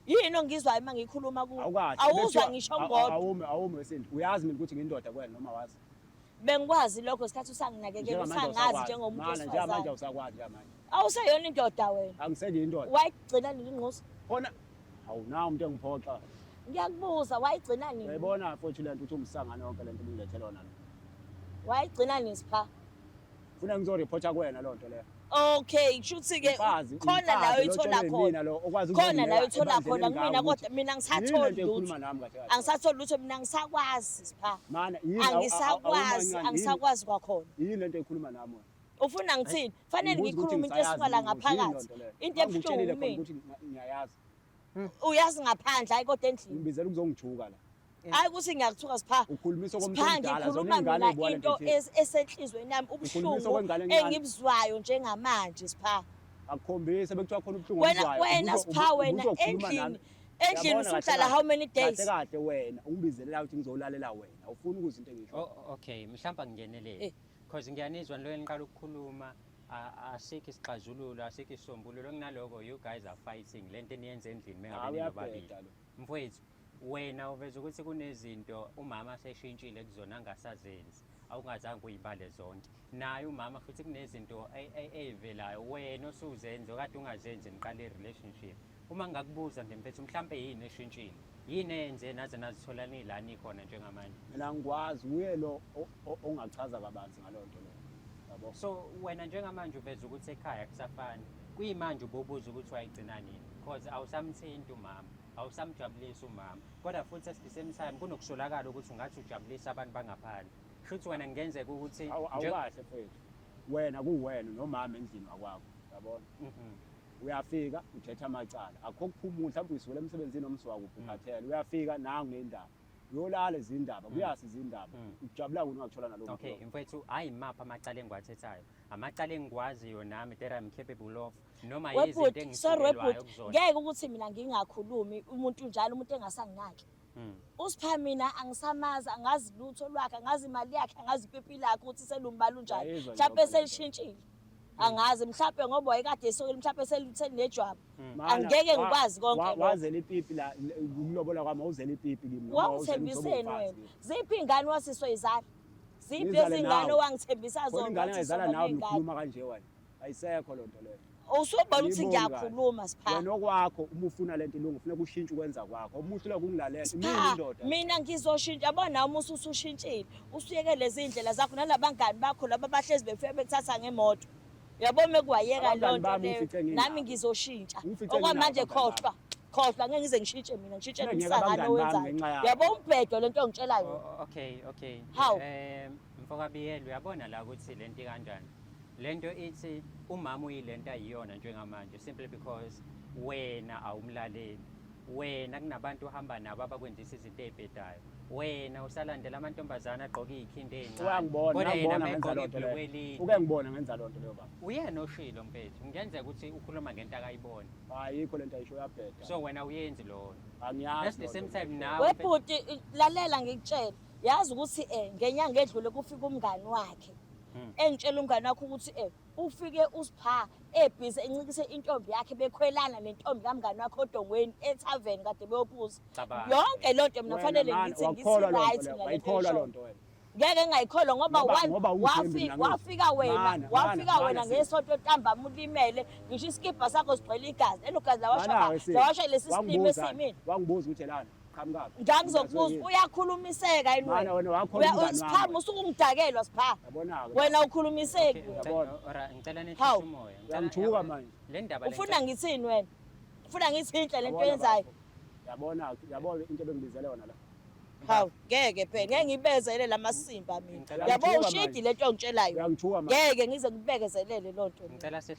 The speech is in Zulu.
Yini ongizwayo uma ngikhuluma kuwe? Awukahle. Awuzwa Bekuthiwa- ngisho ngodwa. Awume, awume wesintu. Uyazi mina ukuthi ngindoda kuwena noma wazi. Bengikwazi lokho ngesikhathi usanginakekela, Njengamanje usangazi awusakwazi. njengomuntu Mana, njengamanje wesifazane. awusakwazi njengamanje. Awuseyona indoda wena. Angiseyindoda. Wayigcina nini ingquza? Khona hawu nawu umuntu engiphoxa. Ngiyakubuza, wayigcina nini? Uyayibona mfowethu lento ukuthi umsangano yonke lento ubungilethela yona lo. Wayigcina nini, Sipha? Funa ngizoreporta kuwena loo nto leyo. Okay, kushuthi ke Umfazi, khona la umfazi lo oyithola otshelwe khona. yimina lo okwazi Khona la ukuzongibeka oyithola ebandleni khona elingaka kumina ukuthi kodwa mina yini ngisatholi lento lutho. ekhuluma nami kahle kahle. Angisatholi lutho mina, angisakwazi, Sipha. Mana yini Angisakwazi, awumancane, angisakwazi kwakhona. Yini lento ekhuluma nami wena? Ufuna ngithini? Fanele Ngibuza ukuthi ngikhulume into ngisayazi esuka la yini, yini ngaphakathi. loo nto leyo? Into Wangitshelile ebuhlungu khona kumina. ukuthi ngiyayazi. Uyazi ngaphandle, hayi kodwa endlini. Ngibizela ukuzongithuka la. Hayi ukuthi ngiyakuthuka, Sipha. Ukhulumisa okomuntu Sipha, omdala, zona ngikhuluma iy'ngane mina ey'buka lento into ethile. Esenhlizweni yami, Ukhulumisa ubuhlungu okwengane encane. engibuzwayo njengamanje, Sipha. Akukhombise bekuthiwa khona ubuhlungu Wena obuzwayo. wena Sipha, wena ubuzokhuluma endlini nami. endlini Uyabona kahle usuhlala kahle. how many days? Kahle kahle wena ungibizelela ukuthi ngizolalela wena. Awufuni ukuzwa into engisho. Oh, okay, mhlawumbe angingenelele. Because ngiyanizwa lo niqala ukukhuluma, asikho isixazululo, asikho isisombululo kunaloko. You guys are fighting lento eniyenza endlini mengabe Hayi, ninobabili. uyabheda lo. Mfowethu, wena uveza ukuthi kunezinto umama aseshintshile kuzona angasazenzi, awungazange uyibale zonke. Naye umama futhi kunezinto ey'velayo wena osuzenze okade ungazenzi niqale i-relationship. Uma ngingakubuza nje mfethu, mhlampe yini eshintshile, yini eyenze naze nazithola nila nikhona njengamanje? Mina ngikwazi uye lo ongachaza kabanzi ngaleyo nto leyo. Yabo. So wena njengamanje uveza ukuthi ekhaya kusafani kuyimanje, ubobuza ukuthi wayigcina nini because awusamthinti umama, awusamjabulisi umama, kodwa futhi at the same time kunokusolakala ukuthi ungathi ujabulisa abantu bangaphandle. Shuthi wena kungenzeka ukuthi Awukahle mfethu. Wena kuwena nomama endlini wakwakho. Yabona? Mhm. Uyafika uthetha amacala. Akukho kuphumula, mhlawumbe uyisukela emsebenzini noma uswakuphi ukhathele. Uyafika nangu nendaba. Uyolala izindaba, kuyasi izindaba. Ujabula kuno ungakuthola nalowo muntu Okay. lowo. Mfethu, hayi, mapha amacala engiwathethayo, amacala engikwaziyo nami that I'm capable of noma Webhuti, yizinto sorry engisukelwayo webhuti, kuzona. Ngeke ukuthi mina ngingakhulumi umuntu njalo, umuntu engasanginaki. USipha mina angisamazi, angazi lutho lwakhe, angazi imali yakhe, angazi ipipi lakhe ukuthi selumbala unjani. Uyayizwa nje Mhlawumbe yonke lento. selishintshile. Angazi, mhlawumbe ngoba wayekade esokile, mhlawumbe selinejwabu. Mana, Angeke ngikwazi konke lokho. Wazela ipipi la ukulobola kwami, awuzela ipipi kimi noma wawuzela Wangithembiseni ukuzoba wena? umfazi kimi. Ziphi iy'ngane wasisoyizala? Ziphi Ngizale izingane nawe. owangithembisa Khona zona ingane wathi engayizala soba nawe ney'ngane? ngikhuluma kanje wena. Ayisekho loo nto leyo. Usubona ukuthi Ngiyiboni kahle. ngiyakhuluma, Sipha. Wena okwakho uma ufuna lento ilunge funeka ushintshe ukwenza kwakho. Uma uhluleka ukungilalela, mina Cha, indoda. mina ngizoshintsha. Yabona uma usushintshile, usuyeke lezi ndlela zakho nalabangani bakho laba bahlezi befika bekuthatha ngemoto. Uyabona uma kuwayeka Abangani leyo nto bami leyo, ngifice nginabo. nami ngizoshintsha. Ngifice Okwamanje nginabo abangani. khohlwa, khohlwa, ngeke ngize ngishintshe mina, ngishintshe Ngeke ngiyeke nomsangano abangani bami owenzayo. ngenxa yakho. Uyabo umbhedo lento ongitshela yona. Oh, okay. Hawu. Mfokabiyela, uyabona la ukuthi lento ikanjani. Lento ithi umama uyilento ayiyona njengamanje simply because wena awumlaleli. Wena kunabantu ohamba nabo abakwenzisa izinto ey'bhedayo. Wena usalandela amantombazane agqoke iy'khindi ey'ncane. Uyangibona, Kodwa yena uyangibona ngenza megqoke loo nto leyo. ibhulukwe elide. Uke ngibona ngenza loo nto leyo, baba. Uyena oshilo mfethu, kungenzeka ukuthi ukhuluma ngento akayiboni. Ayikho lento ayisho, uyabheda. So wena uyenzi lona. Angiyazi. At the loo same nto time leyo. nawe Webhuti, lalela ngikutshele. Yazi ukuthi ngenyanga edlule kufika umngani wakhe. Engitshela umngani wakhe ukuthi ufike uSipha ebhizi encikise intombi yakhe, bekhwelana nentombi kamngani wakhe odongweni ethaveni kade beyophuza. Cabanga. Yonke loo nto mina Wena fanele man, ngithi ngithi wakholwa loo nto right leyo, mina lento wayikholwa loo eshoyo. nto wena. Ngeke ngingayikholwa ngoba one Ngoba ungithembi mina ngithi. wafika wena Mana, wafika mana, wena mana, ngesonto ntambama ulimele, ngisho isikibha sakho sigcwele igazi, lelo gazi lawashwa Mana-ke sis, lawashwa lesi silimo wangibuza, esimina. wangibuza ukuthi elana qhamukaphi. Ngangizokubuza, uyakhulumiseka yini Mana, wena? wena wakholwa umngani Sipha, wami. musuke ungidakelwa, Sipha. Yabona-ke. Wena ukhulumiseki. Okay, Uyabona. Alright, ngicela nehlise Hawu. umoya. Uyangithuka manje. Le ndaba le Ufuna ngithini wena? Ufuna ngithi inhle lento Yabona, oyenzayo? bafo. Yabona, yabona into ebengibizele yona la. Hawu, ngeke phela, ngeke ngibezelele lamasimba mina. Ngicela Yabo Uyangithuka ushidi manje. lento ongitshelayo. Uyangithuka manje. Ngeke ngize ngikubekezelele loo nto. Ngicela sehlise